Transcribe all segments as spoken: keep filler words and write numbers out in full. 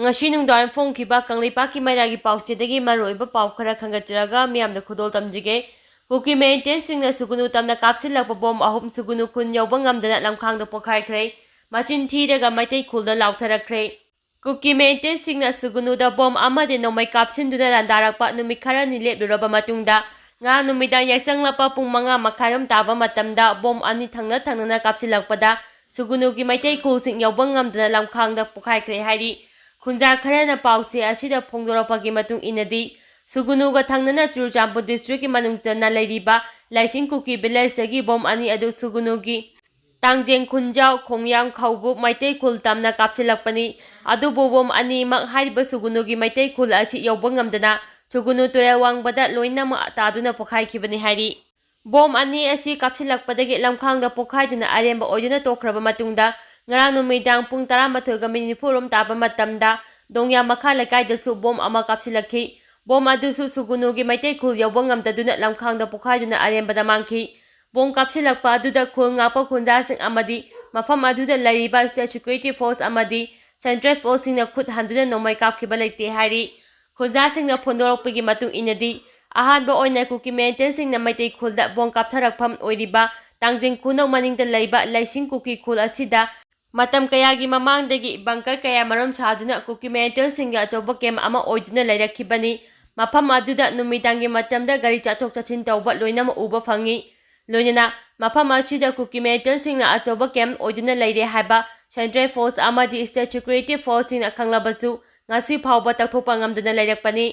ꯉꯁꯤ ꯅꯨꯡꯗꯥꯡꯋꯥꯏꯔꯝ ꯐꯣꯡꯈꯤꯕ ꯀꯪꯂꯩꯄꯥꯛꯀꯤ ꯃꯩꯔꯥꯒꯤ ꯄꯥꯎꯆꯦꯗꯒꯤ ꯃꯔꯨꯑꯣꯏꯕ ꯄꯥꯎ ꯈꯔ ꯈꯟꯒꯠꯆꯔꯒ ꯃꯤꯌꯥꯝꯗ ꯈꯨꯗꯣꯜ ꯇꯝꯖꯒꯦ꯫ ꯀꯨꯀꯤ ꯃꯤꯂꯤꯇꯦꯟꯁꯤꯡꯅ ꯁꯨꯒꯨꯅꯨ ꯇꯝꯅ ꯀꯥꯞꯁꯤꯜꯂꯛꯄ ꯕꯣꯝ ꯑꯍꯨꯝ ꯁꯨꯒꯨꯅꯨ ꯈꯨꯟ ꯌꯧꯕ ꯉꯝꯗꯅ ꯂꯝꯈꯥꯡꯗ ꯄꯣꯈꯥꯏꯈ꯭ꯔꯦ꯫ ꯃꯆꯤꯟ ꯊꯤꯔꯒ ꯃꯩꯇꯩ ꯈꯨꯜꯗ ꯂꯥꯎꯊꯔꯛꯈ꯭ꯔꯦ꯫ ꯀꯨꯀꯤ ꯃꯤꯂꯤꯇꯦꯟꯁꯤꯡꯅ ꯁꯨꯒꯨꯅꯨꯗ ꯕꯣꯝ ꯑꯃꯗꯤ ꯅꯣꯡꯃꯩ ꯀꯥꯞꯁꯤꯟꯗꯨꯅ ꯂꯥꯟꯗꯥꯔꯛꯄ ꯅꯨꯃꯤꯠ ꯈꯔꯅꯤ ꯂꯦꯞꯂꯨꯔꯕ ꯃꯇꯨꯡꯗ ꯉꯔꯥꯡ ꯅꯨꯃꯤꯗꯥꯡ ꯌꯥꯏꯁꯪꯂꯛꯄ ꯄꯨꯡ ꯃꯉꯥ ꯃꯈꯥꯏꯔꯣꯝ ꯇꯥꯕ ꯃꯇꯝꯗ ꯕꯣꯝ ꯑꯅꯤ ꯊꯪꯅ ꯊꯪꯅꯅ ꯀꯥꯞꯁꯤꯜꯂꯛꯄꯗ ꯁꯨꯒꯨꯅꯨꯒꯤ ꯃꯩꯇꯩ ꯈꯨꯜꯁꯤꯡ ꯌꯧꯕ ꯉꯝꯗꯅ ꯂꯝꯈꯥꯡꯗ ꯄꯣꯈꯥꯏꯈ꯭ꯔꯦ ꯍꯥꯏꯔꯤ꯫ ꯈꯨꯟꯖꯥ ꯈꯔꯅ ꯄꯥꯎꯆꯦ ꯑꯁꯤꯗ ꯐꯣꯡꯗꯣꯔꯛꯄꯒꯤ ꯃꯇꯨꯡ ꯏꯟꯅꯗꯤ, ꯁꯨꯒꯨꯅꯨꯒ ꯊꯪꯅꯅ ꯆꯨꯔꯆꯥꯟꯄꯨꯔ ꯗꯤꯁꯇ꯭ꯔꯤꯛꯀꯤ ꯃꯅꯨꯡ ꯆꯟꯅ ꯂꯩꯔꯤꯕ ꯂꯥꯏꯁꯤꯡ ꯀꯨꯀꯤ ꯚꯤꯂꯦꯖꯇꯒꯤ ꯕꯣꯝ ꯑꯅꯤ ꯑꯗꯨ ꯁꯨꯒꯨꯅꯨꯒꯤ ꯇꯥꯡꯖꯦꯡ ꯈꯨꯟꯖꯥꯎ, ꯈꯣꯡꯌꯥꯡ ꯈꯧꯕꯨ ꯃꯩꯇꯩ ꯈꯨꯜ ꯇꯝꯅ ꯀꯥꯞꯁꯤꯜꯂꯛꯄꯅꯤ꯫ ꯑꯗꯨꯕꯨ ꯕꯣꯝ ꯑꯅꯤꯃꯛ ꯍꯥꯏꯔꯤꯕ ꯁꯨꯒꯨꯅꯨꯒꯤ ꯃꯩꯇꯩ ꯈꯨꯜ ꯑꯁꯤ ꯌꯧꯕ ꯉꯝꯗꯅ ꯁꯨꯒꯨꯅꯨ ꯇꯨꯔꯦꯜ ꯋꯥꯡꯕꯗ ꯂꯣꯏꯅꯃꯛ ꯇꯥꯗꯨꯅ ꯄꯣꯈꯥꯏꯈꯤꯕꯅꯤ ꯍꯥꯏꯔꯤ꯫ ꯕꯣꯝ ꯑꯅꯤ ꯑꯁꯤ ꯀꯥꯞꯁꯤꯜꯂꯛꯄꯗꯒꯤ ꯂꯝꯈꯥꯡꯗ ꯄꯣꯈꯥꯏꯗꯨꯅ ꯑꯔꯦꯝꯕ ꯑꯣꯏꯗꯨꯅ ꯇꯣꯛꯈ꯭ꯔꯕ ꯃꯇꯨꯡꯗ, ꯉꯔꯥꯡ ꯅꯨꯃꯤꯗꯥꯡ ꯄꯨꯡ ꯇꯔꯥꯃꯥꯊꯣꯏꯒ ꯃꯤꯅꯤꯠ ꯅꯤꯐꯨ ꯔꯣꯝ ꯇꯥꯕ ꯃꯇꯝꯗ ꯗꯣꯡꯌꯥ ꯃꯈꯥ ꯂꯩꯀꯥꯏꯗꯁꯨ ꯕꯣꯝ ꯑꯃ ꯀꯥꯞꯁꯤꯜꯂꯛꯈꯤ꯫ ꯕꯣꯝ ꯑꯗꯨꯁꯨ ꯁꯨꯒꯨꯅꯨꯒꯤ ꯃꯩꯇꯩ ꯈꯨꯜ ꯌꯧꯕ ꯉꯝꯗꯗꯨꯅ ꯂꯝꯈꯥꯡꯗ ꯄꯣꯈꯥꯏꯗꯨꯅ ꯑꯔꯦꯝꯕꯗ ꯃꯥꯡꯈꯤ꯫ ꯕꯣꯝ ꯀꯥꯞꯁꯤꯜꯂꯛꯄ ꯑꯗꯨꯗ ꯈꯨꯜ ꯉꯥꯛꯄ ꯈꯨꯟꯖꯥꯁꯤꯡ ꯑꯃꯗꯤ ꯃꯐꯝ ꯑꯗꯨꯗ ꯂꯩꯔꯤꯕ ꯁ꯭ꯇꯦꯠ ꯁꯦꯀ꯭ꯌꯨꯔꯤꯇꯤ ꯐꯣꯔꯁ ꯑꯃꯗꯤ ꯁꯦꯟꯇ꯭ꯔꯦꯜ ꯐꯣꯔꯁꯁꯤꯡꯅ ꯈꯨꯠ ꯍꯟꯗꯨꯅ ꯅꯣꯡꯃꯩ ꯀꯥꯞꯈꯤꯕ ꯂꯩꯇꯦ ꯍꯥꯏꯔꯤ꯫ ꯈꯨꯟꯖꯥꯁꯤꯡꯅ ꯐꯣꯡꯗꯣꯔꯛꯄꯒꯤ ꯃꯇꯨꯡ ꯏꯟꯅꯗꯤ, ꯑꯍꯥꯟꯕ ꯑꯣꯏꯅ ꯀꯨꯀꯤ ꯃꯤꯂꯤꯇꯦꯟꯁꯤꯡꯅ ꯃꯩꯇꯩ ꯈꯨꯜꯗ ꯕꯣꯝ ꯀꯥꯞꯊꯔꯛꯐꯝ ꯑꯣꯏꯔꯤꯕ ꯇꯥꯡꯖꯤꯡ ꯈꯨꯅꯧ ꯃꯅꯤꯡꯗ ꯂꯩꯕ ꯂꯩꯁꯤꯡ ꯀꯨꯀꯤ ꯈꯨꯜ ꯑꯁꯤꯗ ꯃꯇꯝ ꯀꯌꯥꯒꯤ ꯃꯃꯥꯡꯗꯒꯤ ꯕꯪꯀꯔ ꯀꯌꯥ ꯃꯔꯨꯝ ꯁꯥꯗꯨꯅ ꯀꯨꯀꯤ ꯃꯤꯂꯤꯇꯦꯟꯁꯤꯡꯒꯤ ꯑꯆꯧꯕ ꯀꯦꯝ ꯑꯃ ꯑꯣꯏꯗꯨꯅ ꯂꯩꯔꯛꯈꯤꯕꯅꯤ꯫ ꯃꯐꯝ ꯑꯗꯨꯗ ꯅꯨꯃꯤꯗꯥꯡꯒꯤ ꯃꯇꯝꯗ ꯒꯥꯔꯤ ꯆꯠꯊꯣꯛ ꯆꯠꯁꯤꯟ ꯇꯧꯕ ꯂꯣꯏꯅꯃꯛ ꯎꯕ ꯐꯪꯉꯤ꯫ ꯂꯣꯏꯅꯅ ꯃꯐꯝ ꯑꯁꯤꯗ ꯀꯨꯀꯤ ꯃꯤꯂꯤꯇꯦꯟꯁꯤꯡꯅ ꯑꯆꯧꯕ ꯀꯦꯝ ꯑꯣꯏꯗꯨꯅ ꯂꯩꯔꯦ ꯍꯥꯏꯕ ꯁꯦꯟꯇ꯭ꯔꯦꯜ ꯐꯣꯔꯁ ꯑꯃꯗꯤ ꯁ꯭ꯇꯦꯠ ꯁꯦꯀ꯭ꯌꯨꯔꯤꯇꯤ ꯐꯣꯔꯁꯁꯤꯡꯅ ꯈꯪꯂꯕꯁꯨ ꯉꯁꯤ ꯐꯥꯎꯕ ꯇꯧꯊꯣꯛꯄ ꯉꯝꯗꯅ ꯂꯩꯔꯛꯄꯅꯤ꯫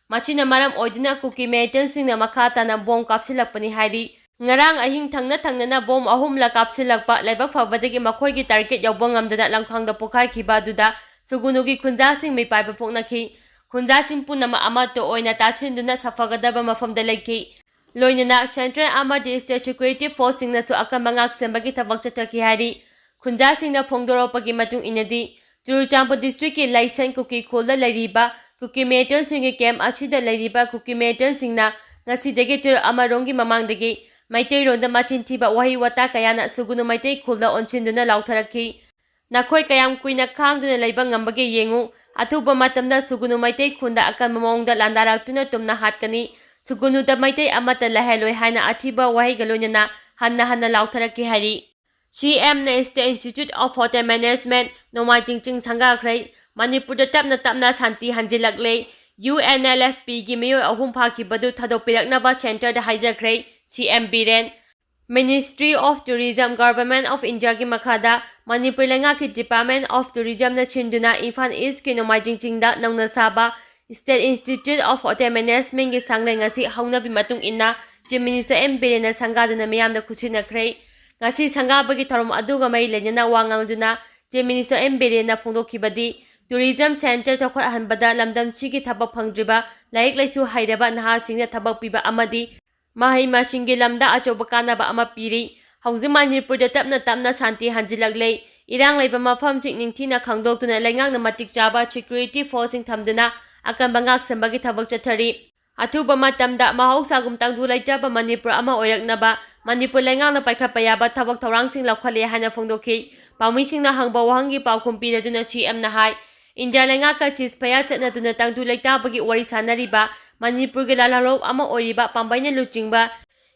ꯃꯁꯤꯅ ꯃꯔꯝ ꯑꯣꯏꯗꯨꯅ ꯀꯨꯀꯤ ꯃꯤꯂꯤꯇꯦꯟꯁꯤꯡꯅ ꯃꯈꯥ ꯇꯥꯅ ꯕꯣꯝ ꯀꯥꯞꯁꯤꯜꯂꯛꯄꯅꯤ ꯍꯥꯏꯔꯤ꯫ ꯉꯔꯥꯡ ꯑꯍꯤꯡ ꯊꯪꯅ ꯊꯪꯅꯅ ꯕꯣꯝ ꯑꯍꯨꯝꯂꯛ ꯀꯥꯞꯁꯤꯜꯂꯛꯄ ꯂꯥꯏꯕꯛ ꯐꯕꯗꯒꯤ ꯃꯈꯣꯏꯒꯤ ꯇꯥꯔꯒꯦꯠ ꯌꯧꯕ ꯉꯝꯗꯅ ꯂꯝꯈꯥꯡꯗ ꯄꯣꯈꯥꯏꯈꯤꯕ ꯑꯗꯨꯗ ꯁꯨꯒꯨꯅꯨꯒꯤ ꯈꯨꯟꯖꯥꯁꯤꯡ ꯃꯤꯄꯥꯏꯕ ꯄꯣꯛꯅꯈꯤ꯫ ꯈꯨꯟꯖꯥꯁꯤꯡ ꯄꯨꯝꯅꯃꯛ ꯑꯃꯠꯇ ꯑꯣꯏꯅ ꯇꯥꯁꯤꯟꯗꯨꯅ ꯁꯥꯐꯒꯗꯕ ꯃꯐꯝꯗ ꯂꯩꯈꯤ꯫ ꯂꯣꯏꯅꯅ ꯁꯦꯟꯇ꯭ꯔꯦꯜ ꯑꯃꯗꯤ ꯁ꯭ꯇꯦꯠ ꯁꯦꯀ꯭ꯌꯨꯔꯤꯇꯤ ꯐꯣꯔꯁꯁꯤꯡꯅꯁꯨ ꯑꯀꯟꯕ ꯉꯥꯛ ꯁꯦꯟꯕꯒꯤ ꯊꯕꯛ ꯆꯠꯊꯈꯤ ꯍꯥꯏꯔꯤ꯫ ꯈꯨꯟꯖꯥꯁꯤꯡꯅ ꯐꯣꯡꯗꯣꯔꯛꯄꯒꯤ ꯃꯇꯨꯡ ꯏꯟꯅꯗꯤ, ꯆꯨꯔꯆꯥꯟꯄꯨꯔ ꯗꯤꯁꯇ꯭ꯔꯤꯛꯀꯤ ꯂꯥꯏꯁꯟ ꯀꯨꯀꯤ ꯈꯨꯜꯗ ꯂꯩꯔꯤꯕ ꯀꯨꯀꯤ ꯃꯤꯂꯤꯇꯦꯟꯁꯤꯡꯒꯤ ꯀꯦꯝ ꯑꯁꯤꯗ ꯂꯩꯔꯤꯕ ꯀꯨꯀꯤ ꯃꯤꯂꯤꯇꯦꯟꯁꯤꯡꯅ ꯉꯁꯤꯗꯒꯤ ꯆꯌꯣꯜ ꯑꯃꯔꯣꯝꯒꯤ ꯃꯃꯥꯡꯗꯒꯤ ꯃꯩꯇꯩꯔꯣꯟꯗ ꯃꯆꯤꯟ ꯊꯤꯕ ꯋꯥꯍꯩ ꯋꯥꯇꯥ ꯀꯌꯥꯅ ꯁꯨꯒꯨꯅꯨ ꯃꯩꯇꯩ ꯈꯨꯜꯗ ꯑꯣꯟꯁꯤꯟꯗꯨꯅ ꯂꯥꯎꯊꯔꯛꯈꯤ꯫ "ꯅꯈꯣꯏ ꯀꯌꯥꯝ ꯀꯨꯏꯅ ꯈꯥꯡꯗꯨꯅ ꯂꯩꯕ ꯉꯝꯕꯒꯦ ꯌꯦꯡꯉꯨ, ꯑꯊꯨꯕ ꯃꯇꯝꯗ ꯁꯨꯒꯨꯅꯨ ꯃꯩꯇꯩ ꯈꯨꯟꯗ ꯑꯀꯟꯕ ꯃꯑꯣꯡꯗ ꯂꯥꯟꯗꯥꯔꯛꯇꯨꯅ ꯇꯨꯝꯅ ꯍꯥꯠꯀꯅꯤ, ꯁꯨꯒꯨꯅꯨꯗ ꯃꯩꯇꯩ ꯑꯃꯠꯇ ꯂꯩꯍꯜꯂꯣꯏ ꯍꯥꯏꯅ ꯑꯊꯤꯕ ꯋꯥꯍꯩꯒ ꯂꯣꯏꯅꯅ ꯍꯟꯅ ꯍꯟꯅ ꯂꯥꯎꯊꯔꯛꯈꯤ ꯍꯥꯏꯔꯤ꯫ ꯁꯤ ꯑꯦꯝꯅ State Institute of Hotel Management ꯅꯣꯡꯃꯥꯏꯖꯤꯡ ꯆꯤꯡ ꯁꯪꯒꯥꯈ꯭ꯔꯦ꯫ ꯃꯅꯤꯄꯨꯔꯗ ꯇꯞꯅ ꯇꯞꯅ ꯁꯥꯟꯇꯤ ꯍꯟꯖꯤꯜꯂꯛꯂꯦ꯫ ꯌꯨ ꯑꯦꯟ ꯑꯦꯜ ꯑꯦꯐ ꯄꯤꯒꯤ ꯃꯤꯑꯣꯏ ꯑꯍꯨꯝ ꯐꯥꯈꯤꯕꯗꯨ ꯊꯥꯗꯣꯛꯄꯤꯔꯛꯅꯕ centreꯗ ꯍꯥꯏꯖꯈ꯭ꯔꯦ ꯁꯤ M Biren. Ministry of Tourism, Government of Indiaꯒꯤ ꯃꯈꯥꯗ ꯃꯅꯤꯄꯨꯔ ꯂꯩꯉꯥꯛꯀꯤ Department of Tourismꯅ ꯁꯤꯟꯗꯨꯅ ꯏꯝꯐꯥꯜ Eastꯀꯤ ꯅꯣꯡꯃꯥꯏꯖꯤꯡ ꯆꯤꯡꯗ ꯅꯧꯅ ꯁꯥꯕ State Institute of Hotel Managementꯀꯤ ꯁꯪꯂꯦꯟ ꯉꯁꯤ ꯍꯧꯅꯕꯤ ꯃꯇꯨꯡ ꯏꯟꯅ Chief Minister ꯑꯦꯝ ꯕꯤꯔꯦꯟꯅ ꯁꯪꯒꯥꯗꯨꯅ ꯃꯤꯌꯥꯝꯗ ꯈꯨꯠꯁꯤꯟꯅꯈ꯭ꯔꯦ꯫ ꯉꯁꯤ ꯁꯪꯒꯥꯕꯒꯤ ꯊꯧꯔꯝ ꯑꯗꯨꯒ ꯃꯔꯤ ꯂꯩꯅꯅ ꯋꯥ ꯉꯥꯡꯗꯨꯅ Chief Minister ꯑꯦꯝ ꯕꯤꯔꯦꯟꯅ ꯐꯣꯡꯗꯣꯛꯈꯤꯕꯗꯤ, tourism centre ꯆꯥꯎꯈꯠꯍꯟꯕꯗ ꯂꯝꯗꯝꯁꯤꯒꯤ ꯊꯕꯛ ꯐꯪꯗ꯭ꯔꯤꯕ ꯂꯥꯏꯔꯤꯛ ꯂꯥꯏꯁꯨ ꯍꯩꯔꯕ ꯅꯍꯥꯁꯤꯡꯅ ꯊꯕꯛ ꯄꯤꯕ ꯑꯃꯗꯤ ꯃꯍꯩ ꯃꯁꯤꯡꯒꯤ ꯂꯝꯗ ꯑꯆꯧꯕ ꯀꯥꯟꯅꯕ ꯑꯃ ꯄꯤꯔꯤ꯫ ꯍꯧꯖꯤꯛ ꯃꯅꯤꯄꯨꯔꯗ ꯇꯞꯅ ꯇꯞꯅ ꯁꯥꯟꯇꯤ ꯍꯟꯖꯤꯜꯂꯛꯂꯦ꯫ ꯏꯔꯥꯡ ꯂꯩꯕ ꯃꯐꯝꯁꯤꯡ ꯅꯤꯡꯊꯤꯅ ꯈꯪꯗꯣꯛꯇꯨꯅ ꯂꯩꯉꯥꯛꯅ ꯃꯇꯤꯛ ꯆꯥꯕ security forceꯁꯤꯡ ꯊꯝꯗꯨꯅ ꯑꯀꯟꯕ ꯉꯥꯛꯁꯦꯟꯕꯒꯤ ꯊꯕꯛ ꯆꯠꯊꯔꯤ꯫ ꯑꯊꯨꯕ ꯃꯇꯝꯗ ꯃꯍꯧꯁꯥꯒꯨꯝ ꯇꯪꯗꯨ ꯂꯩꯇꯥꯕ ꯃꯅꯤꯄꯨꯔ ꯑꯃ ꯑꯣꯏꯔꯛꯅꯕ ꯃꯅꯤꯄꯨꯔ ꯂꯩꯉꯥꯛꯅ ꯄꯥꯏꯈꯠꯄ ꯌꯥꯕ ꯊꯕꯛ ꯊꯧꯔꯥꯡꯁꯤꯡ ꯂꯧꯈꯠꯂꯦ ꯍꯥꯏꯅ ꯐꯣꯡꯗꯣꯛꯈꯤ꯫ ꯄꯥꯎꯃꯤꯁꯤꯡꯅ ꯍꯪꯕ ꯋꯥꯍꯪꯒꯤ ꯄꯥꯎꯈꯨꯝ ꯄꯤꯔꯗꯨꯅ ꯁꯤ ꯑꯦꯝꯅ ꯍꯥꯏ, ꯏꯟꯗꯤꯌꯥ ꯂꯩꯉꯥꯛꯀ ceasefire ꯆꯠꯅꯗꯨꯅ ꯇꯪꯗꯨ ꯂꯩꯇꯥꯕꯒꯤ ꯋꯥꯔꯤ ꯁꯥꯟꯅꯔꯤꯕ ꯃꯅꯤꯄꯨꯔꯒꯤ ꯂꯥꯜꯍꯧꯂꯨꯞ ꯑꯃ ꯑꯣꯏꯔꯤꯕ ꯄꯥꯝꯕꯩꯅ ꯂꯨꯆꯤꯡꯕ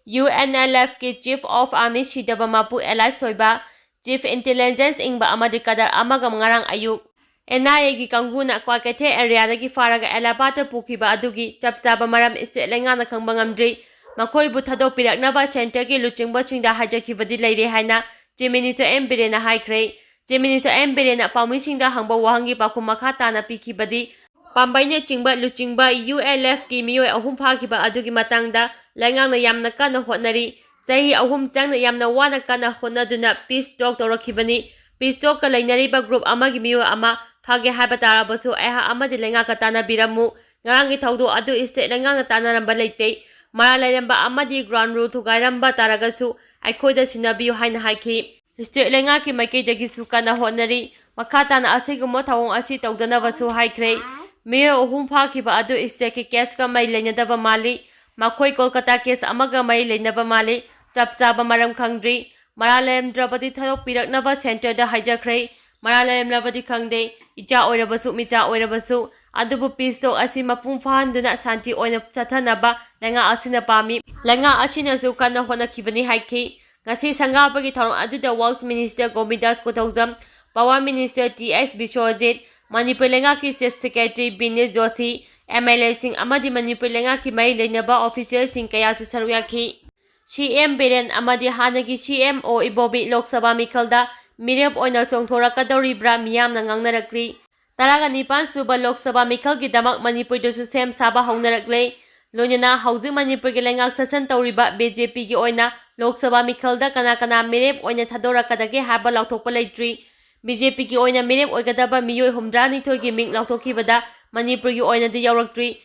ꯌꯨ ꯑꯦꯟ ꯑꯦꯜ ꯑꯦꯐꯀꯤ Chief of Army ꯁꯤꯗꯕ ꯃꯄꯨ alias ꯑꯣꯏꯕ Chief Intelligence ꯏꯪꯕ ꯑꯃꯗꯤ cadre ꯑꯃꯒ ꯉꯔꯥꯡ ꯑꯌꯨꯛ ꯑꯦꯟ ꯑꯥꯏ ꯑꯦꯒꯤ ꯀꯥꯡꯕꯨꯅ ꯀ꯭ꯋꯥꯀꯩꯊꯦꯜ areaꯗꯒꯤ ꯐꯥꯔꯒ ꯑꯦꯂꯥꯕꯥꯗꯇ ꯄꯨꯈꯤꯕ ꯑꯗꯨꯒꯤ ꯆꯞ ꯆꯥꯕ ꯃꯔꯝ state ꯂꯩꯉꯥꯛꯅ ꯈꯪꯕ ꯉꯝꯗ꯭ꯔꯤ꯫ ꯃꯈꯣꯏꯕꯨ ꯊꯥꯗꯣꯛꯄꯤꯔꯛꯅꯕ centreꯒꯤ ꯂꯨꯆꯤꯡꯕꯁꯤꯡꯗ ꯍꯥꯏꯖꯈꯤꯕꯗꯤ ꯂꯩꯔꯦ ꯍꯥꯏꯅ Chief Minister ꯑꯦꯝ ꯕꯤꯔꯦꯟꯅ ꯍꯥꯏꯈ꯭ꯔꯦ꯫ Chief Minister ꯑꯦꯝ ꯕꯤꯔꯦꯟꯅ ꯄꯥꯎꯃꯤꯁꯤꯡꯗ ꯍꯪꯕ ꯋꯥꯍꯪꯒꯤ ꯄꯥꯎꯈꯨꯝ ꯃꯈꯥ ꯇꯥꯅ ꯄꯤꯈꯤꯕꯗꯤ, ꯄꯥꯝꯕꯩꯅꯆꯤꯡꯕ ꯂꯨꯆꯤꯡꯕ ꯌꯨ ꯑꯦꯜ ꯑꯦꯐꯀꯤ ꯃꯤꯑꯣꯏ ꯑꯍꯨꯝ ꯐꯥꯈꯤꯕ ꯑꯗꯨꯒꯤ ꯃꯇꯥꯡꯗ ꯂꯩꯉꯥꯛꯅ ꯌꯥꯝꯅ ꯀꯟꯅ ꯍꯣꯠꯅꯔꯤ꯫ ꯆꯍꯤ ꯑꯍꯨꯝ ꯆꯪꯅ ꯌꯥꯝꯅ ꯋꯥꯅ ꯀꯟꯅ ꯍꯣꯠꯅꯗꯨꯅ peace talk ꯇꯧꯔꯛꯈꯤꯕꯅꯤ꯫ Peace talkꯀ ꯂꯩꯅꯔꯤꯕ group ꯑꯃꯒꯤ ꯃꯤꯑꯣꯏ ꯑꯃ ꯐꯥꯒꯦ ꯍꯥꯏꯕ ꯇꯥꯔꯕꯁꯨ ꯑꯩꯍꯥꯛ ꯑꯃꯗꯤ ꯂꯩꯉꯥꯛꯀ ꯇꯥꯟꯅꯕꯤꯔꯝꯃꯨ꯫ ꯉꯔꯥꯡꯒꯤ ꯊꯧꯗꯣꯛ ꯑꯗꯨ state ꯂꯩꯉꯥꯛꯅ ꯇꯥꯟꯅꯔꯝꯕ ꯂꯩꯇꯦ꯫ ꯃꯔꯥꯜ ꯂꯩꯔꯝꯕ ꯑꯃꯗꯤ ground rule ꯊꯨꯒꯥꯏꯔꯝꯕ ꯇꯥꯔꯒꯁꯨ ꯑꯩꯈꯣꯏꯗ ꯁꯤꯟꯅꯕꯤꯌꯨ ꯍꯥꯏꯅ ꯍꯥꯏꯈꯤ꯫ State ꯂꯩꯉꯥꯛꯀꯤ ꯃꯥꯏꯀꯩꯗꯒꯤꯁꯨ ꯀꯟꯅ ꯍꯣꯠꯅꯔꯤ꯫ ꯃꯈꯥ ꯇꯥꯅ ꯑꯁꯤꯒꯨꯝꯕ ꯊꯧꯑꯣꯡ ꯑꯁꯤ ꯇꯧꯗꯅꯕꯁꯨ ꯍꯥꯏꯈ꯭ꯔꯦ꯫ ꯃꯤꯑꯣꯏ ꯑꯍꯨꯝ ꯐꯥꯈꯤꯕ ꯑꯗꯨ stateꯀꯤ caseꯀ ꯃꯔꯤ ꯂꯩꯅꯗꯕ ꯃꯥꯜꯂꯤ꯫ ꯃꯈꯣꯏ ꯀꯣꯜꯀꯇꯥ case ꯑꯃꯒ ꯃꯔꯤ ꯂꯩꯅꯕ ꯃꯥꯜꯂꯤ꯫ ꯆꯞ ꯆꯥꯕ ꯃꯔꯝ ꯈꯪꯗ꯭ꯔꯤ꯫ ꯃꯔꯥꯜ ꯂꯩꯔꯝꯗ꯭ꯔꯕꯗꯤ ꯊꯥꯗꯣꯛꯄꯤꯔꯛꯅꯕ centreꯗ ꯍꯥꯏꯖꯈ꯭ꯔꯦ꯫ ꯃꯔꯥꯜ ꯂꯩꯔꯝꯂꯕꯗꯤ ꯈꯪꯗꯦ, ꯏꯆꯥ ꯑꯣꯏꯔꯕꯁꯨ ꯃꯤꯆꯥ ꯑꯣꯏꯔꯕꯁꯨ, ꯑꯗꯨꯕꯨ peace talk ꯑꯁꯤ ꯃꯄꯨꯡ ꯐꯥꯍꯟꯗꯨꯅ ꯁꯥꯟꯇꯤ ꯑꯣꯏꯅ ꯆꯠꯊꯅꯕ ꯂꯩꯉꯥꯛ ꯑꯁꯤꯅ ꯄꯥꯝꯃꯤ꯫ ꯂꯩꯉꯥꯛ ꯑꯁꯤꯅꯁꯨ ꯀꯟꯅ ꯍꯣꯠꯅꯈꯤꯕꯅꯤ ꯍꯥꯏꯈꯤ꯫ ꯉꯁꯤ ꯁꯪꯒꯥꯕꯒꯤ ꯊꯧꯔꯝ ꯑꯗꯨꯗ Works Minister Gobindas Konthoujam, Power Minister T S Biswajit, Manipur ꯂꯩꯉꯥꯛꯀꯤ Chief Secretary ꯕꯤꯅꯦꯁ ꯖꯣꯁꯤ, ꯑꯦꯝ ꯑꯦꯜ ꯑꯦꯁꯤꯡ ꯑꯃꯗꯤ ꯃꯅꯤꯄꯨꯔ ꯂꯩꯉꯥꯛꯀꯤ ꯃꯔꯤ ꯂꯩꯅꯕ officialꯁꯤꯡ ꯀꯌꯥꯁꯨ ꯁꯔꯨꯛ ꯌꯥꯈꯤ꯫ ꯁꯤ ꯑꯦꯝ ꯕꯤꯔꯦꯟ ꯑꯃꯗꯤ ꯍꯥꯟꯅꯒꯤ ꯁꯤ ꯑꯦꯝ ꯑꯣ ꯏꯕꯣꯕꯤ ꯂꯣꯛ ꯁꯚꯥ ꯃꯤꯈꯜꯗ ꯃꯤꯔꯦꯞ ꯑꯣꯏꯅ ꯆꯣꯡꯊꯣꯔꯛꯀꯗꯧꯔꯤꯕ꯭ꯔꯥ ꯃꯤꯌꯥꯝꯅ ꯉꯥꯡꯅꯔꯛꯂꯤ꯫ ꯇꯔꯥꯒ ꯅꯤꯄꯥꯟ ꯁꯨꯕ ꯂꯣꯛ ꯁꯚꯥ ꯃꯤꯈꯜꯒꯤꯗꯃꯛ ꯃꯅꯤꯄꯨꯔꯗꯁꯨ ꯁꯦꯝ ꯁꯥꯕ ꯍꯧꯅꯔꯛꯂꯦ꯫ ꯂꯣꯏꯅꯅ ꯍꯧꯖꯤꯛ ꯃꯅꯤꯄꯨꯔꯒꯤ ꯂꯩꯉꯥꯛ ꯁꯥꯁꯟ ꯇꯧꯔꯤꯕ ꯕꯤ ꯖꯦ ꯄꯤꯒꯤ ꯑꯣꯏꯅ ꯂꯣꯛ ꯁꯚꯥ ꯃꯤꯈꯜꯗ ꯀꯅꯥ ꯀꯅꯥ ꯃꯤꯔꯦꯞ ꯑꯣꯏꯅ ꯊꯥꯗꯣꯔꯛꯀꯗꯒꯦ ꯍꯥꯏꯕ ꯂꯥꯎꯊꯣꯛꯄ ꯂꯩꯇ꯭ꯔꯤ꯫ ꯕꯤ ꯖꯦ ꯄꯤꯒꯤ ꯑꯣꯏꯅ ꯃꯤꯔꯦꯞ ꯑꯣꯏꯒꯗꯕ ꯃꯤꯑꯣꯏ ꯍꯨꯝꯗ꯭ꯔꯥꯅꯤꯊꯣꯏꯒꯤ ꯃꯤꯡ ꯂꯥꯎꯊꯣꯛꯈꯤꯕꯗ ꯃꯅꯤꯄꯨꯔꯒꯤ ꯑꯣꯏꯅꯗꯤ ꯌꯥꯎꯔꯛꯇ꯭ꯔꯤ꯫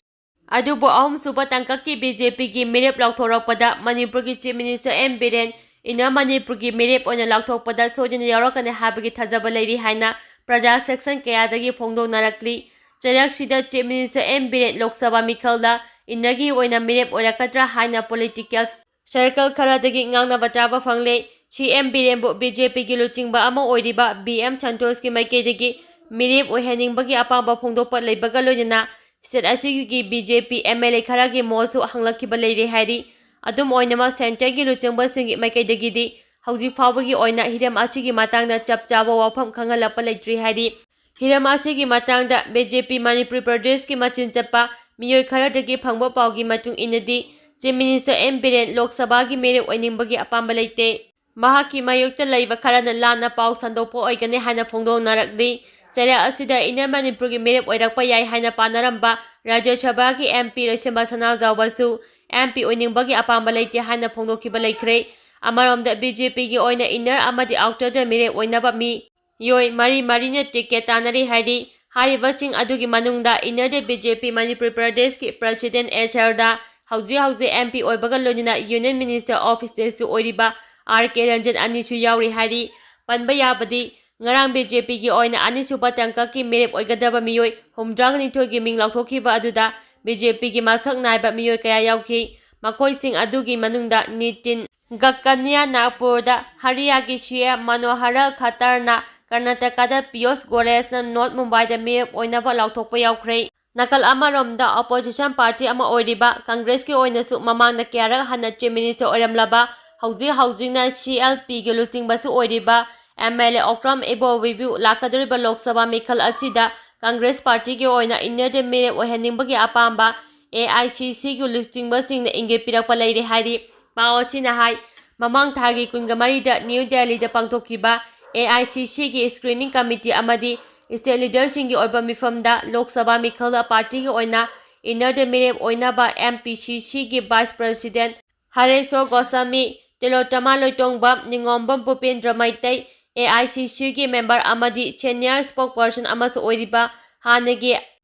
ꯑꯗꯨꯕꯨ ꯑꯍꯨꯝꯁꯨꯕ ꯇꯥꯡꯀꯛꯀꯤ ꯕꯤ ꯖꯦ ꯄꯤꯒꯤ ꯃꯤꯔꯦꯞ ꯂꯥꯎꯊꯣꯔꯛꯄꯗ ꯃꯅꯤꯄꯨꯔꯒꯤ Chief Minister M Biren Inner ꯃꯅꯤꯄꯨꯔꯒꯤ ꯃꯤꯔꯦꯞ ꯑꯣꯏꯅ ꯂꯥꯎꯊꯣꯛꯄꯗ ꯁꯣꯏꯗꯅ ꯌꯥꯎꯔꯛꯀꯅꯤ ꯍꯥꯏꯕꯒꯤ ꯊꯥꯖꯕ ꯂꯩꯔꯤ ꯍꯥꯏꯅ ꯄ꯭ꯔꯖꯥ section ꯀꯌꯥꯗꯒꯤ ꯐꯣꯡꯗꯣꯛꯅꯔꯛꯂꯤ꯫ ꯆꯩꯔꯥꯛꯁꯤꯗ Chief Minister M Biren Lok Sabha ꯃꯤꯈꯜꯗ Innerꯒꯤ ꯑꯣꯏꯅ ꯃꯤꯔꯦꯞ ꯑꯣꯏꯔꯛꯀꯗ꯭ꯔꯥ ꯍꯥꯏꯅ political circle ꯈꯔꯗꯒꯤ ꯉꯥꯡꯅꯕ ꯇꯥꯕ ꯐꯪꯂꯦ꯫ ꯁꯤ ꯑꯦꯝ ꯕꯤꯔꯦꯟꯕꯨ ꯕꯤ ꯖꯦ ꯄꯤꯒꯤ ꯂꯨꯆꯤꯡꯕ ꯑꯃ ꯑꯣꯏꯔꯤꯕ ꯕꯤ ꯑꯦꯝ ꯁꯟꯇꯣꯁꯀꯤ ꯃꯥꯏꯀꯩꯗꯒꯤ ꯃꯤꯔꯦꯞ ꯑꯣꯏꯍꯟꯅꯤꯡꯕꯒꯤ ꯑꯄꯥꯝꯕ ꯐꯣꯡꯗꯣꯛꯄ ꯂꯩꯕꯒ ꯂꯣꯏꯅꯅ state ꯑꯁꯤꯒꯤ B J P M L A ꯈꯔꯒꯤ ꯃꯣꯠꯁꯨ ꯍꯪꯂꯛꯈꯤꯕ ꯂꯩꯔꯦ ꯍꯥꯏꯔꯤ꯫ ꯑꯗꯨꯝ ꯑꯣꯏꯅꯃꯛ centreꯒꯤ ꯂꯨꯆꯤꯡꯕꯁꯤꯡꯒꯤ ꯃꯥꯏꯀꯩꯗꯒꯤꯗꯤ ꯍꯧꯖꯤꯛ ꯐꯥꯎꯕꯒꯤ ꯑꯣꯏꯅ ꯍꯤꯔꯝ ꯑꯁꯤꯒꯤ ꯃꯇꯥꯡꯗ ꯆꯞ ꯆꯥꯕ ꯋꯥꯐꯝ ꯈꯪꯍꯜꯂꯛꯄ ꯂꯩꯇ꯭ꯔꯤ ꯍꯥꯏꯔꯤ꯫ ꯍꯤꯔꯝ ꯑꯁꯤꯒꯤ ꯃꯇꯥꯡꯗ ꯕꯤ ꯖꯦ ꯄꯤ ꯃꯅꯤꯄꯨꯔ ꯄ꯭ꯔꯗꯦꯁꯀꯤ ꯃꯆꯤꯟ ꯆꯠꯄ ꯃꯤꯑꯣꯏ ꯈꯔꯗꯒꯤ ꯐꯪꯕ ꯄꯥꯎꯒꯤ ꯃꯇꯨꯡ ꯏꯟꯅꯗꯤ, Chief Minister ꯑꯦꯝ ꯕꯤꯔꯦꯟ ꯂꯣꯛ ꯁꯚꯥꯒꯤ ꯃꯤꯔꯦꯞ ꯑꯣꯏꯅꯤꯡꯕꯒꯤ ꯑꯄꯥꯝꯕ ꯂꯩꯇꯦ꯫ ꯃꯍꯥꯛꯀꯤ ꯃꯥꯌꯣꯛꯇ ꯂꯩꯕ ꯈꯔꯅ ꯂꯥꯟꯅ ꯄꯥꯎ ꯁꯟꯗꯣꯛꯄ ꯑꯣꯏꯒꯅꯤ ꯍꯥꯏꯅ ꯐꯣꯡꯗꯣꯛꯅꯔꯛꯂꯤ꯫ ꯆꯩꯔꯥꯛ ꯑꯁꯤꯗ Inner ꯃꯅꯤꯄꯨꯔꯒꯤ ꯃꯤꯔꯦꯞ ꯑꯣꯏꯔꯛꯄ ꯌꯥꯏ ꯍꯥꯏꯅ ꯄꯥꯅꯔꯝꯕ ꯔꯥꯖ꯭ꯌ ꯁꯚꯥꯒꯤ ꯑꯦꯝ ꯄꯤ ꯂꯣꯏꯁꯦꯝꯕ ꯁꯅꯥꯖꯥꯎꯕꯁꯨ ꯑꯦꯝ ꯄꯤ ꯑꯣꯏꯅꯤꯡꯕꯒꯤ ꯑꯄꯥꯝꯕ ꯂꯩꯇꯦ ꯍꯥꯏꯅ ꯐꯣꯡꯗꯣꯛꯈꯤꯕ ꯂꯩꯈ꯭ꯔꯦ꯫ ꯑꯃꯔꯣꯝꯗ ꯕꯤ ꯖꯦ ꯄꯤꯒꯤ ꯑꯣꯏꯅ Inner ꯑꯃꯗꯤ Outerꯗ ꯃꯤꯔꯦꯞ ꯑꯣꯏꯅꯕ ꯃꯤ ꯃꯤꯑꯣꯏ ꯃꯔꯤ ꯃꯔꯤꯅ ticket ꯇꯥꯟꯅꯔꯤ ꯍꯥꯏꯔꯤ꯫ ꯍꯥꯏꯔꯤꯕꯁꯤꯡ ꯑꯗꯨꯒꯤ ꯃꯅꯨꯡꯗ Innerꯗ ꯕꯤ ꯖꯦ ꯄꯤ ꯃꯅꯤꯄꯨꯔ ꯄ꯭ꯔꯗꯦꯁꯀꯤ President ꯑꯦꯁ ꯑꯦꯜꯗ ꯍꯧꯖꯤꯛ ꯍꯧꯖꯤꯛ ꯑꯦꯝ ꯄꯤ ꯑꯣꯏꯕꯒ ꯂꯣꯏꯅꯅ Union Minister of Stateꯁꯨ ꯑꯣꯏꯔꯤꯕ ꯑꯥꯔ ꯀꯦ ꯔꯟꯖꯟ ꯑꯅꯤꯁꯨ ꯌꯥꯎꯔꯤ ꯍꯥꯏꯔꯤ꯫ ꯄꯟꯕ ꯌꯥꯕꯗꯤ, ꯉꯔꯥꯡ ꯕꯤ ꯖꯦ ꯄꯤꯒꯤ ꯑꯣꯏꯅ ꯑꯅꯤꯁꯨꯕ ꯇꯥꯡꯀꯛꯀꯤ ꯃꯤꯔꯦꯞ ꯑꯣꯏꯒꯗꯕ ꯃꯤꯑꯣꯏ ꯍꯨꯝꯗ꯭ꯔꯥꯒ ꯅꯤꯊꯣꯏꯒꯤ ꯃꯤꯡ ꯂꯥꯎꯊꯣꯛꯈꯤꯕ ꯑꯗꯨꯗ ꯕꯤ ꯖꯦ ꯄꯤꯒꯤ ꯃꯁꯛ ꯅꯥꯏꯕ ꯃꯤꯑꯣꯏ ꯀꯌꯥ ꯌꯥꯎꯈꯤ꯫ ꯃꯈꯣꯏꯁꯤꯡ ꯑꯗꯨꯒꯤ ꯃꯅꯨꯡꯗ ꯅꯤꯇꯤꯟ ꯒꯛꯀꯅꯤꯌꯥ ꯅꯥꯒꯄꯨꯔꯗ ꯍꯔꯤꯌꯥꯒꯤ ꯁꯤ ꯑꯦꯝ ꯃꯅꯣꯍꯔ ꯈꯠꯇꯔꯅ ꯀꯔꯅꯥꯇꯀꯥꯗ ꯄꯤꯌꯨꯁ ꯒꯣꯌꯦꯜꯅ ꯅꯣꯔꯠ ꯃꯨꯝꯕꯥꯏꯗ ꯃꯤꯔꯦꯞ ꯑꯣꯏꯅꯕ ꯂꯥꯎꯊꯣꯛꯄ ꯌꯥꯎꯈ꯭ꯔꯦ꯫ ꯅꯥꯀꯜ ꯑꯃꯔꯣꯝꯗ, opposition party ꯑꯃ ꯑꯣꯏꯔꯤꯕ ꯀꯪꯒ꯭ꯔꯦꯁꯀꯤ ꯑꯣꯏꯅꯁꯨ ꯃꯃꯥꯡꯗ ꯀꯌꯥꯔꯛ ꯍꯟꯅ Chief Minister ꯑꯣꯏꯔꯝꯂꯕ, ꯍꯧꯖꯤꯛ ꯍꯧꯖꯤꯛꯅ C L Pꯒꯤ ꯂꯨꯆꯤꯡꯕꯁꯨ ꯑꯣꯏꯔꯤꯕ M L A ꯑꯣꯀ꯭ꯔꯝ ꯏꯕꯣꯕꯤꯕꯨ ꯂꯥꯛꯀꯗꯧꯔꯤꯕ ꯂꯣꯛ ꯁꯚꯥ ꯃꯤꯈꯜ ꯑꯁꯤꯗ ꯀꯪꯒ꯭ꯔꯦꯁ partyꯒꯤ ꯑꯣꯏꯅ ꯏꯟꯅꯔꯗ ꯃꯤꯔꯦꯞ ꯑꯣꯏꯍꯟꯅꯤꯡꯕꯒꯤ ꯑꯄꯥꯝꯕ A I C Cꯒꯤ ꯂꯨꯆꯤꯡꯕꯁꯤꯡꯅ ꯏꯪꯒꯤꯠ ꯄꯤꯔꯛꯄ ꯂꯩꯔꯦ ꯍꯥꯏꯔꯤ꯫ ꯄꯥꯎ ꯑꯁꯤꯅ ꯍꯥꯏ, ꯃꯃꯥꯡ ꯊꯥꯒꯤ ꯀꯨꯟꯒ ꯃꯔꯤꯗ ꯅ꯭ꯌꯨ ꯗꯦꯜꯂꯤꯗ ꯄꯥꯡꯊꯣꯛꯈꯤꯕ A I C Cꯒꯤ screening committee ꯑꯃꯗꯤ state leaderꯁꯤꯡꯒꯤ ꯑꯣꯏꯕ ꯃꯤꯐꯝꯗ ꯂꯣꯛ ꯁꯚꯥ ꯃꯤꯈꯜꯗ partyꯒꯤ ꯑꯣꯏꯅ ꯏꯟꯅꯔꯗ ꯃꯤꯔꯦꯞ ꯑꯣꯏꯅꯕ M P C Cꯒꯤ vice president ꯍꯔꯦꯁꯣꯔ Goswami, ꯇꯤꯂꯣꯇꯃꯥ Loitongbam, ꯅꯤꯉꯣꯝꯕꯝ ꯚꯨꯄꯦꯟꯗ꯭ꯔ Meitei, A I C Cꯒꯤ member ꯑꯃꯗꯤ senior spokesperson ꯑꯃꯁꯨ ꯑꯣꯏꯔꯤꯕ ꯍꯥꯟꯅꯒꯤ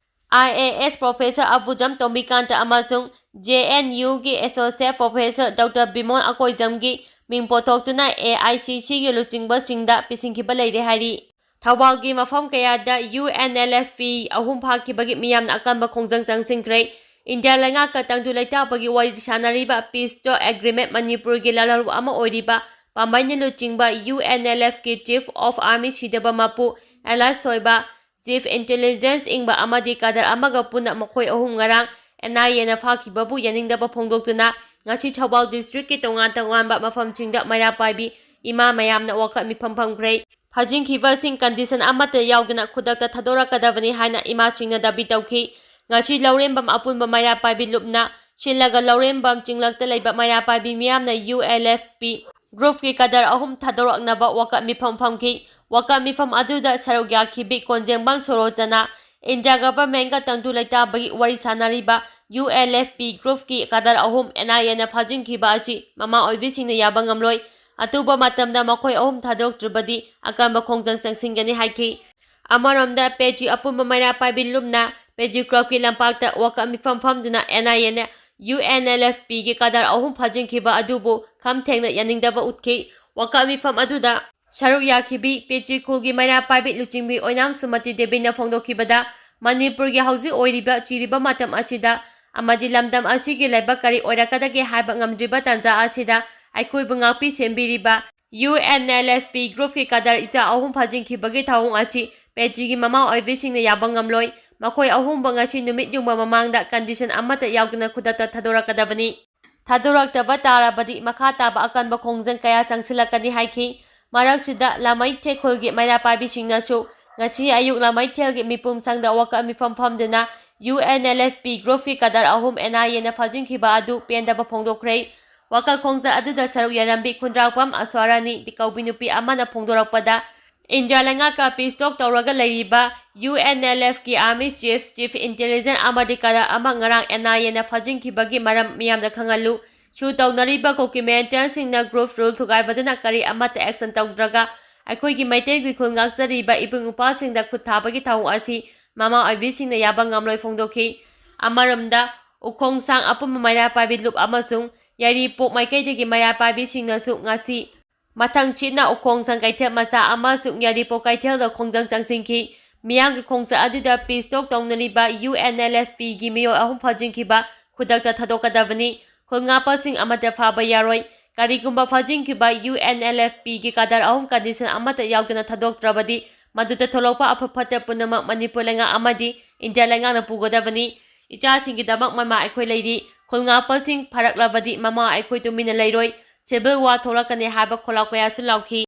I A S professor ꯑꯕꯨꯖꯝ ꯇꯣꯝꯕꯤꯀꯥꯟꯇ ꯑꯃꯁꯨꯡ J N Uꯒꯤ associate professor Doctor Bimol ꯑꯀꯣꯏꯖꯝꯒꯤ ꯃꯤꯡ ꯄꯨꯊꯣꯛꯇꯨꯅ A I C Cꯒꯤ ꯂꯨꯆꯤꯡꯕꯁꯤꯡꯗ ꯄꯤꯁꯤꯟꯈꯤꯕ ꯂꯩꯔꯦ ꯍꯥꯏꯔꯤ꯫ ꯊꯧꯕꯥꯜꯒꯤ ꯃꯐꯝ ꯀꯌꯥꯗ U N L F P ꯑꯍꯨꯝ ꯐꯥꯈꯤꯕꯒꯤ ꯃꯤꯌꯥꯝꯅ ꯑꯀꯟꯕ ꯈꯣꯡꯖꯪ ꯆꯪꯁꯤꯟꯈ꯭ꯔꯦ꯫ ꯏꯟꯗꯤꯌꯥ ꯂꯩꯉꯥꯛꯀ ꯇꯪꯗꯨ ꯂꯩꯇꯥꯕꯒꯤ ꯋꯥꯔꯤ ꯁꯥꯅꯔꯤꯕ peace talk agreement ꯃꯅꯤꯄꯨꯔꯒꯤ ꯂꯥꯜꯍꯧꯂꯨꯞ ꯑꯃ ꯑꯣꯏꯔꯤꯕ ꯄꯥꯝꯕꯩꯅ ꯂꯨꯆꯤꯡꯕ U N L F ꯀꯤ Chief of Army ꯁꯤꯗꯕ ꯃꯄꯨ ꯑꯦꯂꯥꯏꯁ ꯊꯣꯏꯕ, Chief Intelligence ꯏꯪꯕ ꯑꯃꯗꯤ cadre ꯑꯃꯒ ꯄꯨꯟꯅ ꯃꯈꯣꯏ ꯑꯍꯨꯝ ꯉꯔꯥꯡ N I Aꯅ ꯐꯥꯈꯤꯕꯕꯨ ꯌꯥꯅꯤꯡꯗꯕ ꯐꯣꯡꯗꯣꯛꯇꯨꯅ ꯉꯁꯤ ꯊꯧꯕꯥꯜ districtꯀꯤ ꯇꯣꯉꯥꯟ ꯇꯣꯉꯥꯟꯕ ꯃꯐꯝꯁꯤꯡꯗ ꯃꯩꯔꯥ ꯄꯥꯏꯕꯤ ꯏꯃꯥ ꯃꯌꯥꯝꯅ ꯋꯥꯀꯠ ꯃꯤꯐꯝ ꯐꯝꯈ꯭ꯔꯦ꯫ ꯐꯥꯖꯤꯟꯈꯤꯕꯁꯤꯡ condition ꯑꯃꯠꯇ ꯌꯥꯎꯗꯅ ꯈꯨꯗꯛꯇ ꯊꯥꯗꯣꯔꯛꯀꯗꯕꯅꯤ ꯍꯥꯏꯅ ꯏꯃꯥꯁꯤꯡꯅ ꯗꯥꯕꯤ ꯇꯧꯈꯤ꯫ ꯉꯁꯤ ꯂꯧꯔꯦꯝꯕꯝ ꯑꯄꯨꯟꯕ ꯃꯩꯔꯥ ꯄꯥꯏꯕꯤ ꯂꯨꯞꯅ ꯁꯤꯜꯂꯒ ꯂꯧꯔꯦꯝꯕꯝ ꯆꯤꯡꯂꯛꯇ ꯂꯩꯕ ꯃꯩꯔꯥ ꯄꯥꯏꯕꯤ ꯃꯤꯌꯥꯝꯅ U L F P groupꯀꯤ cadre ꯑꯍꯨꯝ ꯊꯥꯗꯣꯔꯛꯅꯕ ꯋꯥꯀꯠ ꯃꯤꯐꯝ ꯐꯝꯈꯤ꯫ ꯋꯥꯀꯠ ꯃꯤꯐꯝ ꯑꯗꯨꯗ ꯁꯔꯨꯛ ꯌꯥꯈꯤꯕꯤ ꯀꯣꯟꯖꯦꯡꯕꯝ ꯁꯣꯔꯣꯖꯅ ꯏꯟꯗꯤꯌꯥ governmentꯀ ꯇꯪꯗꯨ ꯂꯩꯇꯥꯕꯒꯤ ꯋꯥꯔꯤ ꯁꯥꯅꯔꯤꯕ U L F P groupꯀꯤ cadre ꯑꯍꯨꯝ N I Aꯅ ꯐꯥꯖꯤꯟꯈꯤꯕ ꯑꯁꯤ ꯃꯃꯥ ꯑꯣꯏꯕꯤꯁꯤꯡꯅ ꯌꯥꯕ ꯉꯝꯂꯣꯏ꯫ ꯑꯊꯨꯕ ꯃꯇꯝꯗ ꯃꯈꯣꯏ ꯑꯍꯨꯝ ꯊꯥꯗꯣꯛꯇ꯭ꯔꯕꯗꯤ ꯑꯀꯟꯕ ꯈꯣꯡꯖꯪ ꯆꯪꯁꯤꯟꯒꯅꯤ ꯍꯥꯏꯈꯤ꯫ ꯑꯃꯔꯣꯝꯗ, ꯄꯦꯖꯤ ꯑꯄꯨꯟꯕ ꯃꯩꯔꯥ ꯄꯥꯏꯕꯤ ꯂꯨꯞꯅ ꯄꯦꯖꯤ clubꯀꯤ ꯂꯝꯄꯥꯛꯇ ꯋꯥꯀꯠ ꯃꯤꯐꯝ ꯐꯝꯗꯨꯅ N I Aꯅ U N L F Pꯒꯤ cadre ꯑꯍꯨꯝ ꯐꯥꯖꯤꯟꯈꯤꯕ ꯑꯗꯨꯕꯨ ꯈꯝ ꯊꯦꯡꯅ ꯌꯥꯅꯤꯡꯗꯕ ꯎꯠꯈꯤ꯫ ꯋꯥꯀꯠ ꯃꯤꯐꯝ ꯑꯗꯨꯗ ꯁꯔꯨꯛ ꯌꯥꯈꯤꯕꯤ ꯄꯦꯖꯤ ꯈꯨꯜꯒꯤ ꯃꯩꯔꯥ ꯄꯥꯏꯕꯤ ꯂꯨꯆꯤꯡꯕꯤ ꯑꯣꯏꯅꯥꯝ ꯁꯨꯃꯇꯤ ꯗꯦꯕꯤꯅ ꯐꯣꯡꯗꯣꯛꯈꯤꯕꯗ, ꯃꯅꯤꯄꯨꯔꯒꯤ ꯍꯧꯖꯤꯛ ꯑꯣꯏꯔꯤꯕ ꯆꯤꯔꯤꯕ ꯃꯇꯝ ꯑꯁꯤꯗ ꯑꯃꯗꯤ ꯂꯝꯗꯝ ꯑꯁꯤꯒꯤ ꯂꯥꯏꯕꯛ ꯀꯔꯤ ꯑꯣꯏꯔꯛꯀꯗꯒꯦ ꯍꯥꯏꯕ ꯉꯝꯗ꯭ꯔꯤꯕ ꯇꯥꯟꯖꯥ ꯑꯁꯤꯗ ꯑꯩꯈꯣꯏꯕꯨ ꯉꯥꯛꯄꯤ ꯁꯦꯟꯕꯤꯔꯤꯕ UNLFP groupꯀꯤ cadre ꯏꯆꯥ ꯑꯍꯨꯝ ꯐꯥꯖꯤꯟꯈꯤꯕꯒꯤ ꯊꯧꯑꯣꯡ ꯑꯁꯤ ꯄꯦꯇ꯭ꯔꯤꯒꯤ ꯃꯃꯥ ꯑꯣꯏꯕꯤꯁꯤꯡꯅ ꯌꯥꯕ ꯉꯝꯂꯣꯏ꯫ ꯃꯈꯣꯏ ꯑꯍꯨꯝꯕꯨ ꯉꯁꯤ ꯅꯨꯃꯤꯠ ꯌꯨꯡꯕ ꯃꯃꯥꯡꯗ condition ꯑꯃꯠꯇ ꯌꯥꯎꯗꯅ ꯈꯨꯗꯛꯇ ꯊꯥꯗꯣꯔꯛꯀꯗꯕꯅꯤ꯫ ꯊꯥꯗꯣꯔꯛꯇꯕ ꯇꯥꯔꯕꯗꯤ ꯃꯈꯥ ꯇꯥꯕ ꯑꯀꯟꯕ ꯈꯣꯡꯖꯪ ꯀꯌꯥ ꯆꯪꯁꯤꯜꯂꯛꯀꯅꯤ ꯍꯥꯏꯈꯤ꯫ ꯃꯔꯛꯁꯤꯗ ꯂꯥꯃꯩꯊꯦꯜ ꯈꯨꯜꯒꯤ ꯃꯩꯔꯥ ꯄꯥꯏꯕꯤꯁꯤꯡꯅꯁꯨ ꯉꯁꯤ ꯑꯌꯨꯛ ꯂꯥꯃꯩꯊꯦꯜꯒꯤ ꯃꯤꯄꯨꯝ ꯁꯪꯗ ꯋꯥꯀꯠ ꯃꯤꯐꯝ ꯐꯝꯗꯨꯅ UNLFP groupꯀꯤ cadre ꯑꯍꯨꯝ NIAꯅ ꯐꯥꯖꯤꯟꯈꯤꯕ ꯑꯗꯨ ꯄꯦꯟꯗꯕ ꯐꯣꯡꯗꯣꯛꯈ꯭ꯔꯦ꯫ ꯋꯥꯀꯠ ꯈꯣꯡꯖꯪ ꯑꯗꯨꯗ ꯁꯔꯨꯛ ꯌꯥꯔꯝꯕꯤ ꯈꯨꯟꯗ꯭ꯔꯥꯛꯄꯝ ꯑꯁ꯭ꯋꯥꯔꯥꯅꯤ ꯀꯧꯕꯤ ꯅꯨꯄꯤ ꯑꯃꯅ ꯐꯣꯡꯗꯣꯔꯛꯄꯗ, ꯏꯟꯗꯤꯌꯥ ꯂꯩꯉꯥꯛꯀ peace talk ꯇꯧꯔꯒ ꯂꯩꯔꯤꯕ UNLFꯀꯤ army chief, chief intelligence ꯑꯃꯗꯤ cadre ꯑꯃ ꯉꯔꯥꯡ NIAꯅ ꯐꯥꯖꯤꯟꯈꯤꯕꯒꯤ ꯃꯔꯝ ꯃꯤꯌꯥꯝꯗ ꯈꯪꯍꯜꯂꯨ꯫ ꯁꯨ ꯇꯧꯅꯔꯤꯕ ꯀꯨꯀꯤ militantꯁꯤꯡꯅ group rule ꯊꯨꯒꯥꯏꯕꯗꯅ ꯀꯔꯤ ꯑꯃꯠꯇ action ꯇꯧꯗ꯭ꯔꯒ ꯑꯩꯈꯣꯏꯒꯤ ꯃꯩꯇꯩꯒꯤ ꯈꯨꯜ ꯉꯥꯛꯆꯔꯤꯕ ꯏꯕꯨꯡ ꯏꯄ꯭ꯋꯥꯁꯤꯡꯗ ꯈꯨꯠ ꯊꯥꯕꯒꯤ ꯊꯧꯑꯣꯡ ꯑꯁꯤ ꯃꯃꯥ ꯑꯣꯏꯕꯤꯁꯤꯡꯅ ꯌꯥꯕ ꯉꯝꯂꯣꯏ ꯐꯣꯡꯗꯣꯛꯈꯤ꯫ ꯑꯃꯔꯣꯝꯗ, ꯎꯈꯣꯡꯁꯥꯡ ꯑꯄꯨꯟꯕ ꯃꯩꯔꯥ ꯄꯥꯏꯕꯤ ꯂꯨꯞ ꯑꯃꯁꯨꯡ ꯌꯥꯏꯔꯤꯄꯣꯛ ꯃꯥꯏꯀꯩꯗꯒꯤ ꯃꯩꯔꯥ ꯄꯥꯏꯕꯤꯁꯤꯡꯅꯁꯨ ꯉꯁꯤ ꯃꯊꯪ ꯆꯤꯠꯅ ꯎꯈꯣꯡꯁꯥꯡ ꯀꯩꯊꯦꯜ ꯃꯆꯥ ꯑꯃꯁꯨꯡ ꯌꯥꯏꯔꯤꯄꯣꯛ ꯀꯩꯊꯦꯜꯗ ꯈꯣꯡꯖꯪ ꯆꯪꯁꯤꯟꯈꯤ꯫ ꯃꯤꯌꯥꯝꯒꯤ ꯈꯣꯡꯆꯠ ꯑꯗꯨꯗ peace talk ꯇꯧꯅꯔꯤꯕ UNLFPꯒꯤ ꯃꯤꯑꯣꯏ ꯑꯍꯨꯝ ꯐꯥꯖꯤꯟꯈꯤꯕ ꯈꯨꯗꯛꯇ ꯊꯥꯗꯣꯛꯀꯗꯕꯅꯤ꯫ ꯈꯨꯜ ꯉꯥꯛꯄꯁꯤꯡ ꯑꯃꯠꯇ ꯐꯥꯕ ꯌꯥꯔꯣꯏ꯫ ꯀꯔꯤꯒꯨꯝꯕ ꯐꯥꯖꯤꯟꯈꯤꯕ UNLFPꯒꯤ cadre ꯑꯍꯨꯝ condition ꯑꯃꯠꯇ ꯌꯥꯎꯗꯅ ꯊꯥꯗꯣꯛꯇ꯭ꯔꯕꯗꯤ ꯃꯗꯨꯗ ꯊꯣꯛꯂꯛꯄ ꯑꯐ ꯐꯠꯇ ꯄꯨꯝꯅꯃꯛ ꯃꯅꯤꯄꯨꯔ ꯂꯩꯉꯥꯛ ꯑꯃꯗꯤ ꯏꯟꯗꯤꯌꯥ ꯂꯩꯉꯥꯛꯅ ꯄꯨꯒꯗꯕꯅꯤ꯫ ꯏꯆꯥꯁꯤꯡꯒꯤꯗꯃꯛ ꯃꯃꯥ ꯑꯩꯈꯣꯏ ꯂꯩꯔꯤ꯫ ꯈꯨꯜ ꯉꯥꯛꯄꯁꯤꯡ ꯐꯔꯛꯂꯕꯗꯤ ꯃꯃꯥ ꯑꯩꯈꯣꯏ ꯇꯨꯃꯤꯟꯅ ꯂꯩꯔꯣꯏ꯫ Civil war ꯊꯣꯛꯂꯛꯀꯅꯤ ꯍꯥꯏꯕ ꯈꯣꯜꯂꯥꯎ ꯀꯌꯥꯁꯨ ꯂꯥꯎꯈꯤ꯫